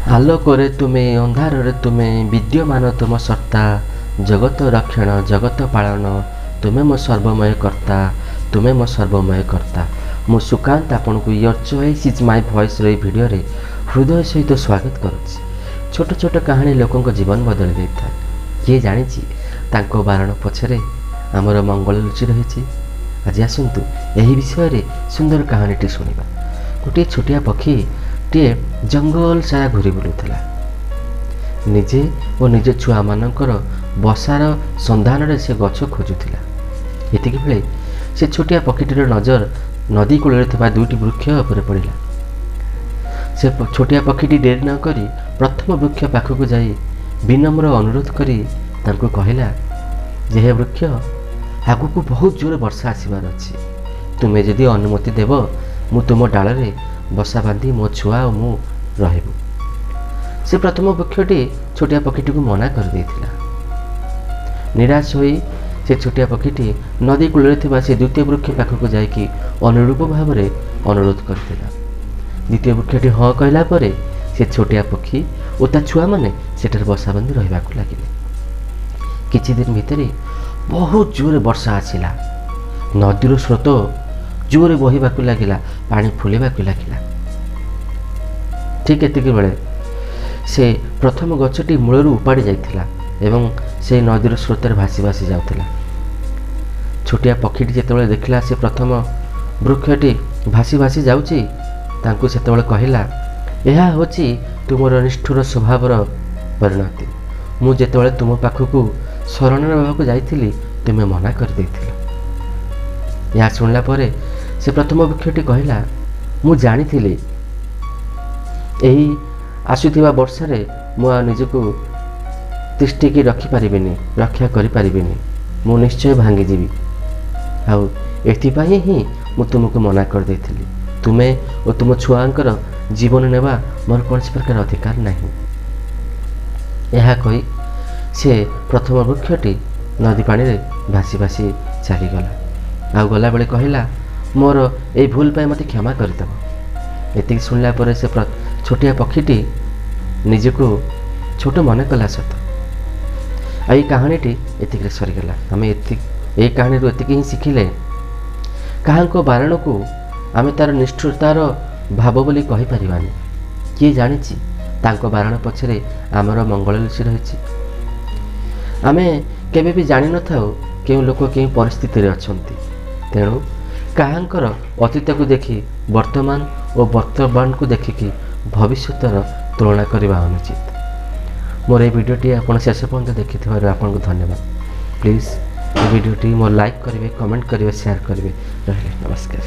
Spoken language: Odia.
ଆଲୋକରେ ତୁମେ, ଅନ୍ଧାରରେ ତୁମେ, ବିଦ୍ୟମାନ ତୁମ ସତ୍ତା, ଜଗତ ରକ୍ଷଣ ଜଗତ ପାଳନ, ତୁମେ ମୋ ସର୍ବମୟ କର୍ତ୍ତା, ତୁମେ ମୋ ସର୍ବମୟ କର୍ତ୍ତା। ମୁଁ ସୁକାନ୍ତ ଆପଣଙ୍କୁ ୟର୍ ଚଏସ୍ is my ଭଏସ୍ର ଏହି ଭିଡ଼ିଓରେ ହୃଦୟ ସହିତ ସ୍ୱାଗତ କରୁଛି। ଛୋଟ ଛୋଟ କାହାଣୀ ଲୋକଙ୍କ ଜୀବନ ବଦଳି ଦେଇଥାଏ। କିଏ ଜାଣିଛି ତାଙ୍କ ବାରଣ ପଛରେ ଆମର ମଙ୍ଗଳ ଲୁଚି ରହିଛି। ଆଜି ଆସନ୍ତୁ ଏହି ବିଷୟରେ ସୁନ୍ଦର କାହାଣୀଟି ଶୁଣିବା। ଗୋଟିଏ ଛୋଟିଆ ପକ୍ଷୀଟିଏ ଜଙ୍ଗଲ ସାରା ଘୁରି ବୁଲୁଥିଲା। ନିଜେ ଓ ନିଜ ଛୁଆମାନଙ୍କର ବସାର ସନ୍ଧାନରେ ସେ ଗଛ ଖୋଜୁଥିଲା। ଏତିକି ବେଳେ ସେ ଛୋଟିଆ ପକ୍ଷୀଟିର ନଜର ନଦୀ କୂଳରେ ଥିବା ଦୁଇଟି ବୃକ୍ଷ ଉପରେ ପଡ଼ିଲା। ସେ ଛୋଟିଆ ପକ୍ଷୀଟି ଡେରି ନ କରି ପ୍ରଥମ ବୃକ୍ଷ ପାଖକୁ ଯାଇ ବିନମ୍ର ଅନୁରୋଧ କରି ତାଙ୍କୁ କହିଲା ଯେ, ହେ ବୃକ୍ଷ, ଆଗକୁ ବହୁତ ଜୋରେ ବର୍ଷା ଆସିବାର ଅଛି। ତୁମେ ଯଦି ଅନୁମତି ଦେବ, ମୁଁ ତୁମ ଡାଳରେ ବସା ବାନ୍ଧି ମୋ ଛୁଆ ଓ ମୁଁ ରହିବୁ। ସେ ପ୍ରଥମ ବୃକ୍ଷଟି ଛୋଟିଆ ପକ୍ଷୀଟିକୁ ମନା କରିଦେଇଥିଲା। ନିରାଶ ହୋଇ ସେ ଛୋଟିଆ ପକ୍ଷୀଟି ନଦୀ କୂଳରେ ଥିବା ସେ ଦ୍ୱିତୀୟ ବୃକ୍ଷ ପାଖକୁ ଯାଇକି ଅନୁରୂପ ଭାବରେ ଅନୁରୋଧ କରିଥିଲା। ଦ୍ୱିତୀୟ ବୃକ୍ଷଟି ହଁ କହିଲା ପରେ ସେ ଛୋଟିଆ ପକ୍ଷୀ ଓ ତା ଛୁଆମାନେ ସେଠାରେ ବସା ବାନ୍ଧି ରହିବାକୁ ଲାଗିଲେ। କିଛି ଦିନ ଭିତରେ ବହୁତ ଜୋରେ ବର୍ଷା ଆସିଲା। ନଦୀର ସ୍ରୋତ ଜୋରେ ବହିବାକୁ ଲାଗିଲା, ପାଣି ଫୁଲିବାକୁ ଲାଗିଲା। ଠିକ୍ ଏତିକି ବେଳେ ସେ ପ୍ରଥମ ଗଛଟି ମୂଳରୁ ଉପାଡ଼ି ଯାଇଥିଲା ଏବଂ ସେ ନଦୀର ସ୍ରୋତରେ ଭାସି ଭାସି ଯାଉଥିଲା। ଛୋଟିଆ ପକ୍ଷୀଟି ଯେତେବେଳେ ଦେଖିଲା ସେ ପ୍ରଥମ ବୃକ୍ଷଟି ଭାସି ଭାସି ଯାଉଛି, ତାଙ୍କୁ ସେତେବେଳେ କହିଲା, ଏହା ହେଉଛି ତୁମର ନିଷ୍ଠୁର ସ୍ୱଭାବର ପରିଣତି। ମୁଁ ଯେତେବେଳେ ତୁମ ପାଖକୁ ଶରଣ ନେବାକୁ ଯାଇଥିଲି, ତୁମେ ମନା କରିଦେଇଥିଲ। ଏହା ଶୁଣିଲା ପରେ ସେ ପ୍ରଥମ ବୃକ୍ଷଟି କହିଲା, ମୁଁ ଜାଣିଥିଲି ଏହି ଆସୁଥିବା ବର୍ଷାରେ ମୁଁ ଆଉ ନିଜକୁ ତିଷ୍ଠିକି ରଖିପାରିବିନି, ରକ୍ଷା କରିପାରିବିନି, ମୁଁ ନିଶ୍ଚୟ ଭାଙ୍ଗିଯିବି। ଆଉ ଏଥିପାଇଁ ହିଁ ମୁଁ ତୁମକୁ ମନା କରିଦେଇଥିଲି। ତୁମେ ଓ ତୁମ ଛୁଆଙ୍କର ଜୀବନ ନେବା ମୋର କୌଣସି ପ୍ରକାର ଅଧିକାର ନାହିଁ। ଏହା କହି ସେ ପ୍ରଥମ ବୃକ୍ଷଟି ନଦୀ ପାଣିରେ ଭାସି ଭାସି ଚାଲିଗଲା। ଆଉ ଗଲାବେଳେ କହିଲା, ମୋର ଏଇ ଭୁଲ ପାଇଁ ମୋତେ କ୍ଷମା କରିଦେବ। ଏତିକି ଶୁଣିଲା ପରେ ସେ ଛୋଟିଆ ପକ୍ଷୀଟି ନିଜକୁ ଛୋଟ ମନେ କଲା ସତ। ଆଉ ଏଇ କାହାଣୀଟି ଏତିକିରେ ସରିଗଲା। ଆମେ ଏତିକି ଏଇ କାହାଣୀରୁ ଏତିକି ହିଁ ଶିଖିଲେ, କାହାଙ୍କ ବାରଣକୁ ଆମେ ତା'ର ନିଷ୍ଠୁରତାର ଭାବ ବୋଲି କହିପାରିବାନି। କିଏ ଜାଣିଛି ତାଙ୍କ ବାରଣ ପଛରେ ଆମର ମଙ୍ଗଳ ଲୁଚି ରହିଛି। ଆମେ କେବେ ବି ଜାଣିନଥାଉ କେଉଁ ଲୋକ କେଉଁ ପରିସ୍ଥିତିରେ ଅଛନ୍ତି। ତେଣୁ କାହାଙ୍କର ଅତୀତକୁ ଦେଖି ବର୍ତ୍ତମାନ ଓ ବର୍ତ୍ତମାନକୁ ଦେଖିକି ଭବିଷ୍ୟତର ତୁଳନା କରିବା ଅନୁଚିତ। ମୋର ଏଇ ଭିଡ଼ିଓଟି ଆପଣ ଶେଷ ପର୍ଯ୍ୟନ୍ତ ଦେଖିଥିବାରୁ ଆପଣଙ୍କୁ ଧନ୍ୟବାଦ। ପ୍ଲିଜ୍ ଏ ଭିଡ଼ିଓଟି ମୋର ଲାଇକ୍ କରିବେ, କମେଣ୍ଟ କରିବେ, ସେୟାର କରିବେ। ରହିଲି, ନମସ୍କାର।